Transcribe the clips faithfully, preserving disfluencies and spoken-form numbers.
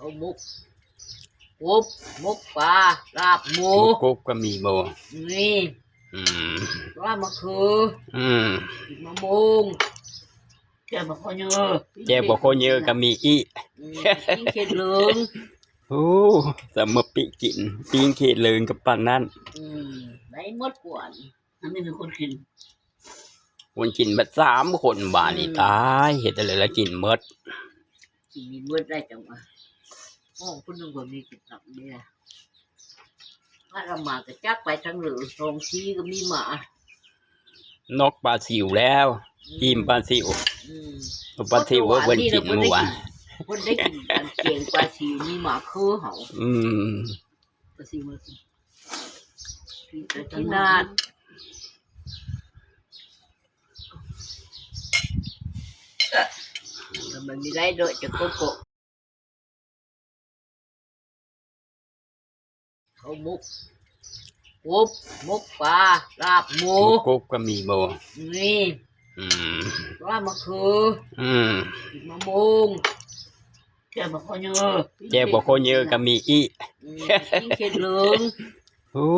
เขาหมกกบ หมกปลา ลาบหมู หมกกบก็มีบ่ นี่ อืม ลาบมะเขือ อืม กินมะม่วง แจ่วบกข้าวเหนียว แจ่วบกข้าวเหนียวก็มีอีก อืม ปิ้งเขียดเหลือง โอ้ สำหรับปิ้งกิน ปิ้งเขียดเหลืองกับปานนั้น อืม ได้หมดกวน อันนี้เป็นคนกิน คนกินบัดสามคนบาดนี้ อืม ตาย เฮ็ดอะไรละกินหมด กินหมดได้จังหวะ ห้องคนหนึ่งบ่มีกินตับเนี่ย พระละหมาดก็จักไปทางเหลือ สองทีก็มีหมา นกปลาซิวแล้ว อืม จิ้มปลาซิว อืม ปลาซิว เมื่อวาน เพิ่นกิน นี่เราบ่ได้กิน เมื่อวาน เพิ่นได้กินกันแกงปลาซิว มีหมาคือเฮา อืม ปลาซิวมาสิ ที่นาด แต่มันมีได้ด้วย จะโกโก้ เขาหมกกบ หมกปลา ลาบหมู หมกกบก็มีบ่ นี่ อืม ลาบมะเขือ อืม กินมะม่วง แจ่วบกข้าวเหนียว แจ่วบกข้าวเหนียวก็มีอีก อืม ปิ้งเขียดเหลือง โอ้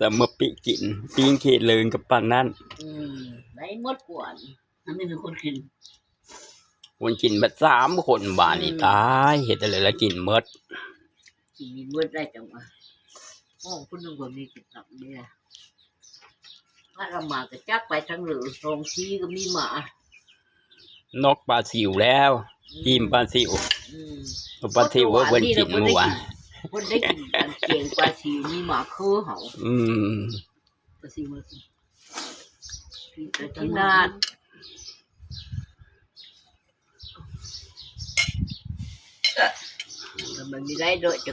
สำหรับปิ้งกิน ปิ้งเขียดเหลืองกับปานนั้น อืม ได้หมดกวน อันนี้เป็นคนกิน คนกินบัดสามคนบาดนี้ อืม ตาย เฮ็ดอะไรละกินหมด กินหมดได้จังหวะ ห้องคนหนึ่งบ่มีกินตับเนี่ย พระละหมาดก็จักไปทางเหลือ สองทีก็มีหมา นกปลาซิวแล้ว อืม จิ้มปลาซิว อืม ปลาซิว เมื่อวาน เพิ่นกิน นี่เราบ่ได้กิน เมื่อวาน เพิ่นได้กินกันแกงปลาซิว มีหมาคือเฮา อืม ปลาซิวมาสิ ที่นาด แต่มันมีได้ด้วย